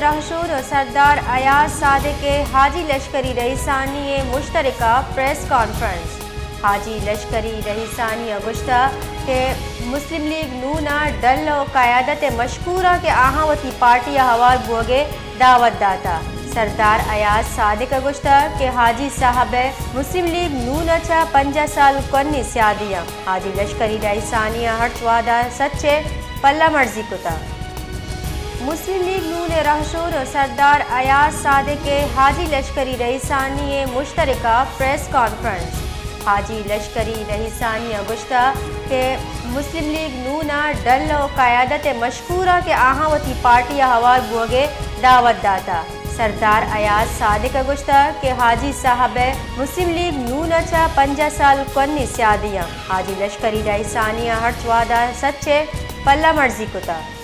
رہشون ءُ سردار ایاز صادق ءِ حاجی لشکری رئیسانی ءِ مشترکہ پریس کانفرنس۔ حاجی لشکری رئیسانی ءَ گوشتہ کہ مسلم لیگ نون ءِ ڈل ءُ قیادت ءِ مشکوراں کہ آہاں وتی پارٹی ءَ ہوار بوگ ءِ دعوت داتہ۔ سردار ایاز صادق ءَ گوشتہ کہ حاجی صاحب ءِ مسلم لیگ نون ءَ چہ پنجاہ سال کنی سیادی ءَ حاجی لشکری رئیسانی ءَ ہرچ وعدہ سچ ءِ پلہ مرزی کتہ۔ مسلم لیگ نون ءِ رہشون ءُ سردار ایاز صادق ءِ حاجی لشکری رئیسانی ءِ مشترکہ پریس کانفرنس۔ حاجی لشکری رئیسانی ءَ گوشتہ کہ مسلم لیگ نون ءِ ڈل ءُ قیادت ءِ مشکوراں کہ آہاں وتی پارٹی ءَ ہوار بوگ ءِ دعوت داتہ۔ سردار ایاز صادق ءَ گوشتہ کہ حاجی صاحب ءِ مسلم لیگ نون ءَ چہ پنجاہ سال کنی سیادی ءَ حاجی لشکری رئیسانی ءَ ہرچ وعدہ سچ ءِ پلہ مرزی کتہ۔